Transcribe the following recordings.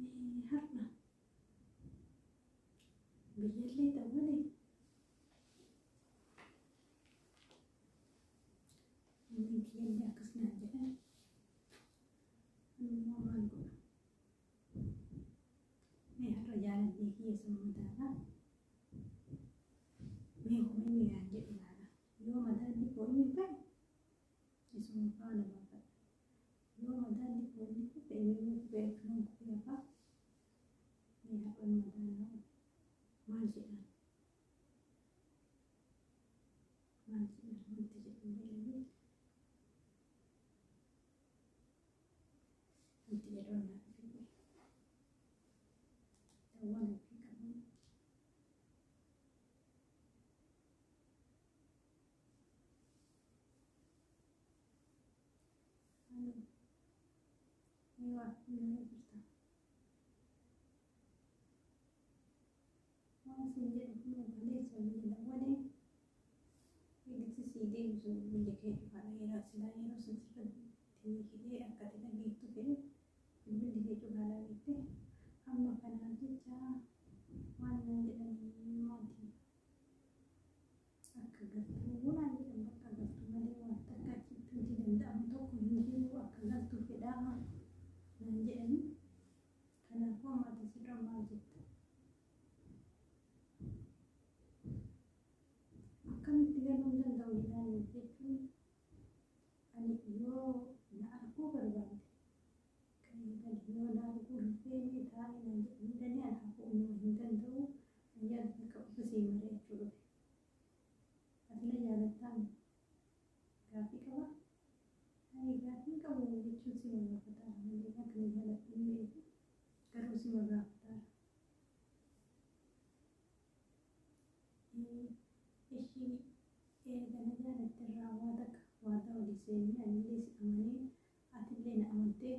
Har'a biyyallee dawwale Mummiin kiyyallee akkas naan jedhan. Ani immoo maal godha? Mee har'a jaalallee kiyya san madaala. Mee homa inni naan jedhu laala. Yoo madaalli koo inni ta'e isuma faana baafadha. Yoo madaalli koo inni kufe inni immoo kufee achumaan kufee hafaa. Mee har'a madaalaa maal jedhaan? Maal jedhaan wanti jedhu jedhanii wanti jedhu naa dhufe dawwaluu fi qabu. Halo. Ewa, nama jirta. Waan siin jedhu kunoo kaleessa biyya dawwalee eegisi sii deebisu biyya kee cufaadha yeroo silaa yeroo sun sirratti hidhee akka ati dhageettu fedhe bilbilli kee cufaadha beekte amma kanaaf jecha waan naan jedhanii maatii akka galtuu naan jedhan bakka galtu malee waan takka achitti wanti danda'amu tokko hin jiru akka galtu fedhaa naan jedhanii kanaafuu amma ati sirra maal jetta? Akkamitti galuu hin danda'u jedhaan jechuun ani yoo na arguu barbaadde ka'ii gali yoo na arguu hin feene taa'i naan jedhanii dhanii an hafuu nama hin danda'u an yaada takka qofa sii mari'achuu dhufe. Ati na jaalattaa gaaffii qaba? Ani gaaffii hin qabu jechuun sima gaafataara malee akka na jaalattu hin beeku garuu sima gaafataara. Ishii erga na jaalatte irraa waa takka waadaa walii seennee anillee si amanee atillee na amantee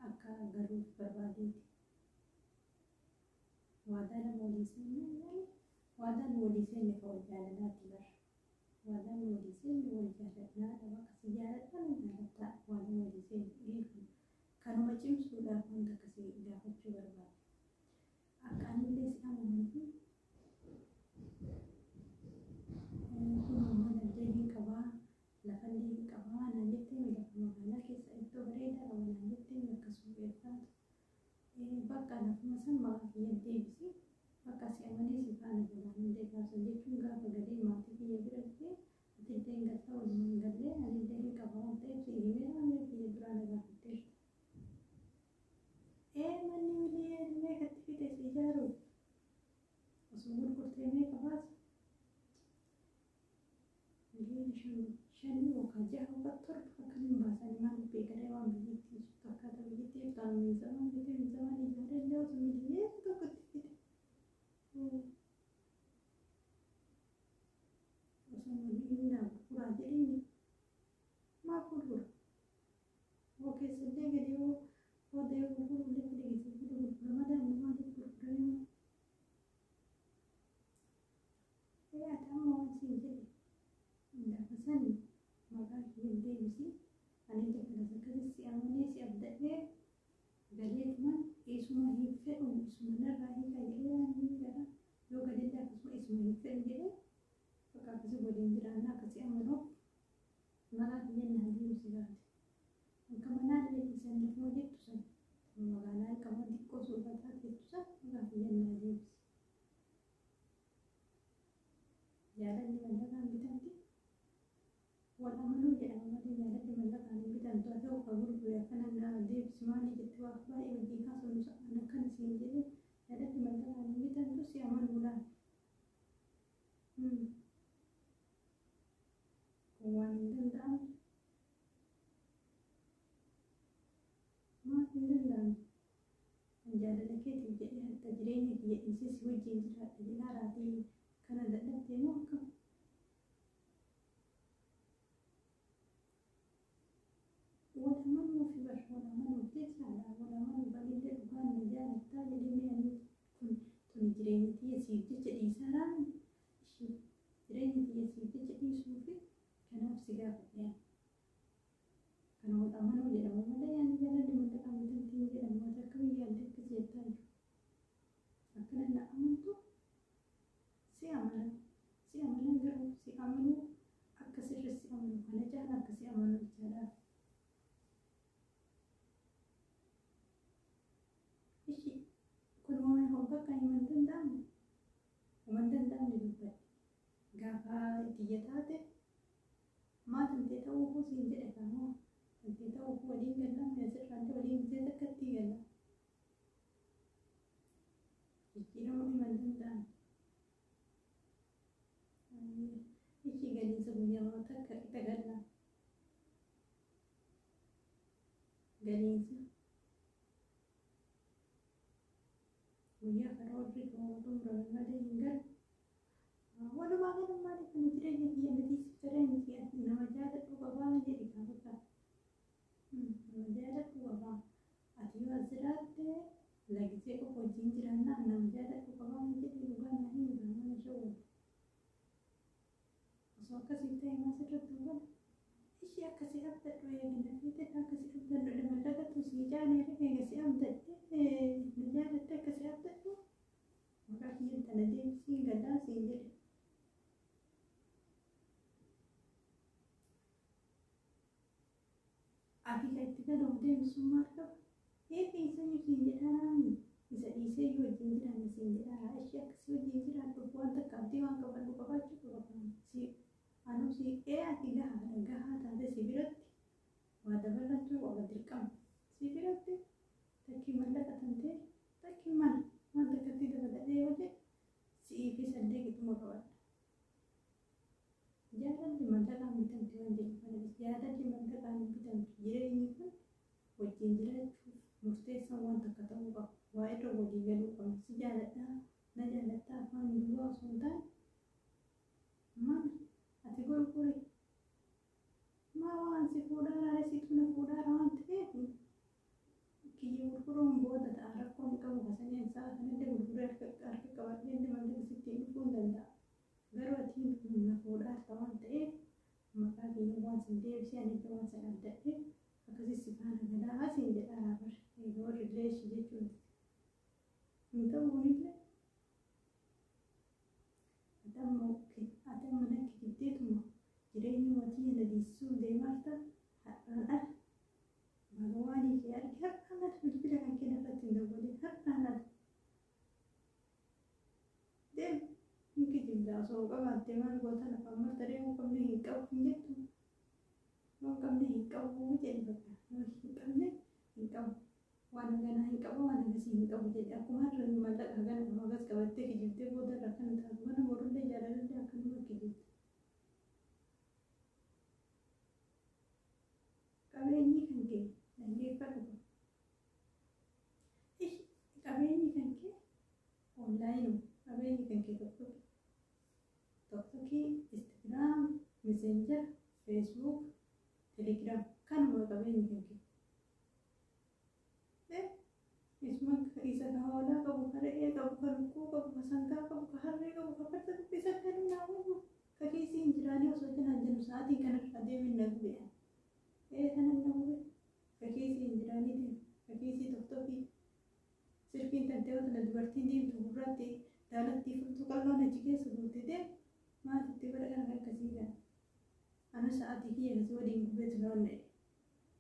akka galuuf barbaadeeti. Waadaa lama walii seennee malee waadaan nu walii seenne ka wal jaalalaati bar. Waadaan nu walii seenne wal jaaladhaadha bakka si jaaladha na jaalattaa waadaan walii seenne ee kanuma cimsuudhaaf wanta akkasii gaafachuu barbaade. Akka anillee si amanuufi kunoo manallee hin qabaa lafallee hin qabaa naan jettee lafa magaalaa keessa iddoo bareedaa qaba naan jettee bakka suuqii taatu bakka lafuma san maqaa kiyya deebisi bakka si amanee si faana galaa anillee gaafsan jechuun gaafa galee maatii kiyya bira dhufee atillee hin galta walumaan gallee anillee hin qaba waan ta'eef si himeera anillee kiyya duraa na gaafatteerta. Ee manni miliyoona meeqatti fixe si ijaaruuf osoo gurgurtee meeqa baasa? Miliyoona shan yookaan jaha yookaan torba akkamiin baasanii maaliif beekaree waan biyyattii jirtu akkaataa biyyattii jirtu aan minzamaan bitee minzamaan ijaaree illee osoo miliyoona tokkotti fixe. Osoo miliyoona gurguraa jedhanii maaf gurgura? Hoo keessallee gadi hoo booda yoo gurgurullee fedhe keessa fedhe gurgura malee amma maaliif gurgurame moo? Ee ati amma waan siin jedhe lafa san maqaa kiyya deebisi ani kanas akkasi si amanee si abdadhee galeetuman isuma hin fedhu isuma narraa hiikaa jedhee waan hin gara yoo galellee akkasuma isuma hin fedhu jedhee bakka akkasi waliin jiraanna akkasi amanuuf Maqaa kiyyan naa deebisi gaate. Bakka manaa illee dhiisan lafuma jettu san magaalaa qaban xiqqoo suufataa jettu san maqaa kiyyan naa deebisi. Jaalalli mallaqaan bitamti. Wal amanuu jedhama malee jaalalli mallaqaan hin bitamtu. Haa ta'u ka gurgure akkana naa deebisi maali jette waa baay'ee wajjin haasofnu sa'aan akkana siin jedhee jaalalli mallaqaan hin bitamtu si amanuudhaan. Kun waan hin danda'amne. Maaf hin danda'amne? An jaalala keetiif jedhee hatta jireenya kiyya dhiisee si wajjin jiraadha jedhaa raatii kana dadhabdee moo akkam? Wal amanuufi bar wal amanuuf jechaadha wal amanuuf anillee dhugaan na jaalattaa jedhee mee ani kun tuni jireenya tiyya siif jecha dhiisaaraan ishii jireenya tiyya siif jecha dhiisuufi kanaaf si gaafadhe ani. Kana wal amanuu jedhama malee ani jaalalli mallaqaan bitamti hin jedhamu ati akkam. Akkamii yaaddee akkas jettaa jiru? Akkana na amantu si amanan si amanan garuu si amanuu akka sirri si amanu kana caala akka si amanu jechaadha. Ishi kun waan bakka himan danda'amne himan danda'amne dubbadhe. Gaafa tiyya taate maa tantee ta'uu siin jedhe kaamoo tantee ta'uu waliin gallamne asirraallee waliin gisee takkatti galla. Jijjiiramuu himan danda'amne. Ishi galiinsa guyyaa takka qixa galla. Galiinsa guyyaa karoorri xumurame malee hin galu. Walumaa gala maaliif ani jireenya kiyya miti taree miti nama jaaladhu qabaa jedhi kaafata. Nama jaaladhu qabaa. Ati yoo as jiraatte lagisee qofa wajjin jiraannaa nama jaaladhu qabaa jedhi dhugaa naa himi mana shawwatu. Osoo akkasii ta'e maa sirratti hin godhu. Ishii akkasii abdadhu eegna fiite akkasii abdadhu mallaqatu sii caalee eega si abdadhe na jaalatte akkasii abdadhu maqaa kiyyan tana deebisiin galaa siin jedhe. Ati kan itti galuuf deemsu maal qaba? Ee dhiisanii siin jedhaaraami. Isa dhiisee yoo wajjin jiraanne siin jedhaara. Ishii akkasii wajjin jiraadhu waan takka abdii waan qabadhu qabaachuu qaba. Si anuu si ee ati gahaadha gahaa taate si biratti waa dabalachuu qaba dirqama. Si biratti takkii mallaqa tantee takkii mana waan takkatti dabaladhee yoo jedhe si'ii fi sallee qixuma qabadha. Jaalalli mallaqaan bitamti waan jedhu kana jaalalli mallaqaan bitamtu jireenyi kun wajjin jiraachuuf murteessaan waan takka ta'uu qaba. Waa irra walii galuu qabna. Si jaaladhaa na jaalattaa afaan duwwaa osoo hin taane mana ati gurguri maa waan si fuudhaara situ na fuudhaara waan ta'eef kiyya gurguruun booda ta'a rakkoo hin qabu kasanii sa'a kanallee gurguree harka qabadhee illee mallaqa sitti dhufuu hin danda'a. Garuu ati na fuudhaarta waan ta'eef maqaa kiyya waan sin deebisee ani illee waan san abdadhee akkasii si faana galaa siin jedhaa bar egaa warri leeshi jechuun hin ta'u kunillee ati amma nakki jibdeetuma jireenya maatii na dhiisuu deemaarta har'aan ala baga waan kee arge har'aan ala bilbila kan kenna irratti hin dawwalin har'aan ala deem hin kijibda osoo qabaatte maal goota lafaan marta deemuu qabne hin qabu hin jettu yoo qabne hin qabu jedhi bakka yoo hin qabne hin qabu waan haganaa hin qabu waan hagasii hin qabu jedhi akkuma har'a mallaqa hagana qabu hagas qabattee kijibdee booda irra akkana taatu mana borullee jaalallee akkanuma kijibde. Qabeenyi kan kee dhaggeeffadhu. Qabeenyi kan kee onlaayinuma qabeenyi kan kee Tiktokii, Instagram, Messenger, Facebook, Telegram kanuma qabeenyi kan kee. Isuma isa ka hoolaa qabu, ka re'ee qabu, ka lukkuu qabu, ka sangaa qabu, ka harree qabu, ka farda qabu, isa kan naa qabu. Ka keessi hin jiraanii osoo jalaan jennu sa'aatii kanarraa deemin na gube. Ee kanan na gube. Ka keessi hin jiraanii deemu. Ka keessi Tiktokii. Silkiin tantee wanta dubartiin diimtuu gurraatti daalattii furtuu qal'oon achi keessa guutte deemu maatitti godha kan akkasii kana. Anu sa'aatii kiyya kasii waliin gubeetu noonne.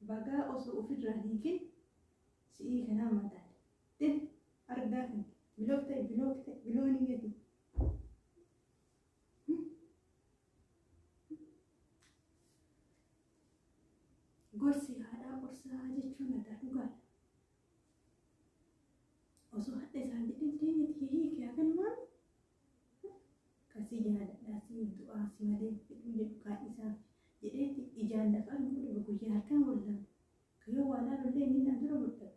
Bagaa osoo ofirraa hiikin si'ii kanaa madaale. Deem argaa kan block ta'e block ta'e biloonii gadi. Gorsi haadhaa qorsaa jechuun addaa dhugaadha. Osoo hadha isaan jedhee jireenya tiyya hiike haganumaan kasii jaaladhaa si du'aa si malee fedhuu jedhu kaan isaaf jedheeti ijaan lafa arguu dhabe guyyaa halkan wallaale. Kayoo waa laalullee inni na dura mul'atu.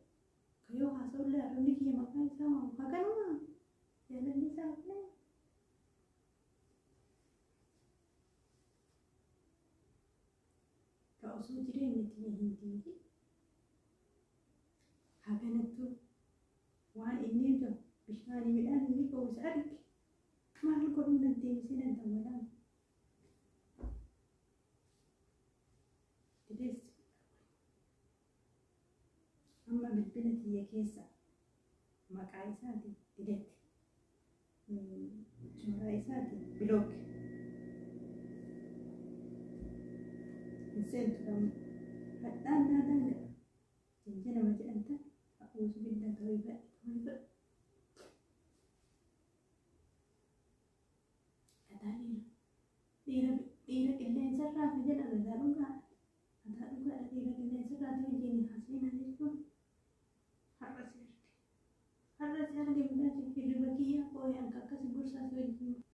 Kayoo haasa'ullee arrabni kiyya maqaa isaa waamu haganumaa jaalalli isaa haganuma. Ka osoo jireenya tiyya hin diigin haganattuu waan inni gahu bishaanii midhaan inni gahu isa arge maal godhuu nan deebisee nan dawwalaama. Dideessi. Amma Bilbila kiyya keessa maqaa isaati delete, suuraa isaati block, hin seentu. Hadhaan naa danga'a janjanama jedhamta.